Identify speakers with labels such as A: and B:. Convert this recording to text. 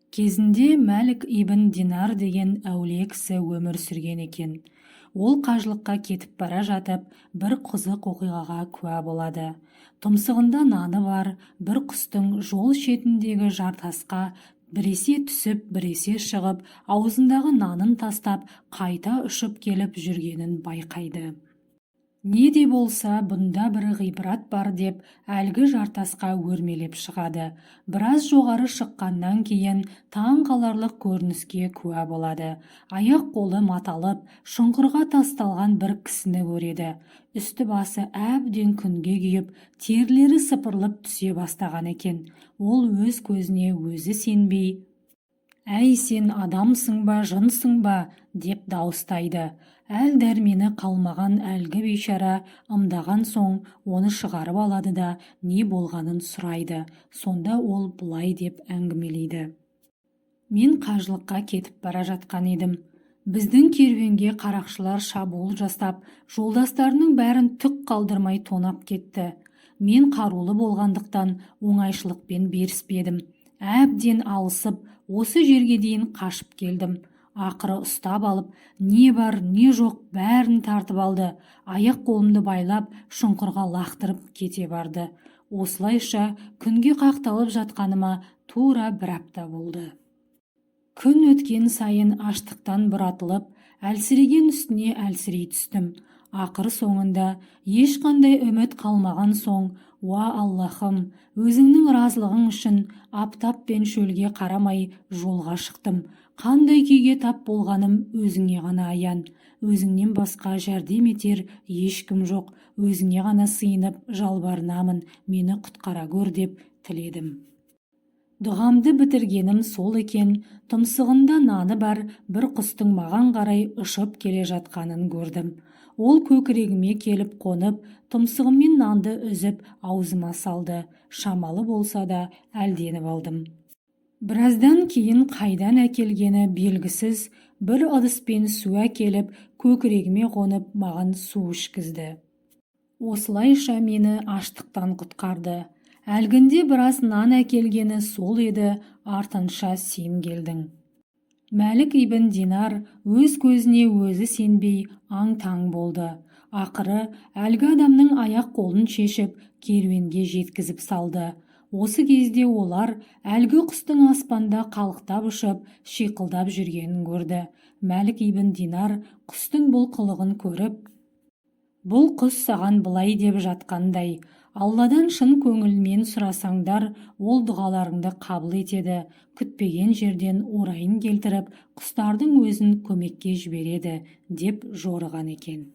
A: Кезінде Мәлік ибн Динар деген әулие кісі өмір сүрген екен. Ол қажылыққа кетіп бара жатып, бір қызық оқиғаға куә болады. Тұмсығында наны бар бір құстың жол шетіндегі жартасқа біресе түсіп, біресе шығып, аузындағы нанын тастап, қайта ұшып келіп жүргенін байқайды. Не де болса, бұнда бір ғибрат бар деп, әлгі жартасқа өрмелеп шығады. Біраз жоғары шыққаннан кейін таң қаларлық көрініске куә болады. Аяқ-қолы маталып, шұңқырға тасталған бір кісіні көреді. Үсті-басы әбден күнге күйіп, терілері сыпырылып түсе бастаған екен. Ол өз көзіне өзі сенбей: «Әй, сен адамсың ба, жынсың ба?» – деп дауыстайды. Әл-дәрмені қалмаған әлгі бейшара ымдаған соң оны шығарып алады да, не болғанын сұрайды. Сонда ол былай деп әңгімелейді: «Мен қажылыққа кетіп бара жатқан едім. Біздің керуенге қарақшылар шабуыл жасап, жолдастарының бәрін түк қалдырмай тонап кетті. Мен қарулы болғандықтан, оңайшылықпен беріспедім. Әбден алысып, осы жерге дейін қашып келдім. Ақыры ұстап алып, не бар, не жоқ, бәрін тартып алды. Аяқ-қолымды байлап, шұңқырға лақтырып кете барды. Осылайша күнге қақталып жатқаныма тура бір апта болды. Күн өткен сайын аштықтан бұратылып, әлсіреген үстіне әлсірей түстім. Ақыр соңында ешқандай үміт қалмаған соң: «Уа Аллахым, өзіңнің разылығың үшін аптап пен шөлге қарамай жолға шықтым. Қандай күйге тап болғаным өзіңе ғана аян. Өзіңнен басқа жәрдем етер ешкім жоқ. Өзіңе ғана сыйынып жалбарынамын, мені құтқара гөр», – деп тіледім. Дұғамды бітіргенім сол екен, тұмсығында наны бар бір құстың маған қарай ұшып келе жатқанын көрдім. Ол көкірегіме келіп қонып, тұмсығымен нанды үзіп аузыма салды. Шамалы болса да әлденіп алдым. Біраздан кейін қайдан әкелгені белгісіз бір ыдыспен су әкеліп, көкірегіме қонып, маған су ішкізді. Осылайша мені аштықтан құтқарды. Әлгінде біраз нан әкелгені сол еді, артынша сен келдің». Мәлік ибн Динар өз көзіне өзі сенбей, аң-таң болды. Ақыры әлгі адамның аяқ-қолын шешіп, керуенге жеткізіп салды. Осы кезде олар әлгі құстың аспанда қалықтап ұшып, шиқылдап жүргенін көрді. Мәлік ибн Динар құстың бұл қылығын көріп: «Бұл құс саған былай деп жатқандай: Алладан шын көңілмен сұрасаңдар, ол дұғаларыңды қабыл етеді, күтпеген жерден орайын келтіріп, құстардың өзін көмекке жібереді», – деп жорыған екен.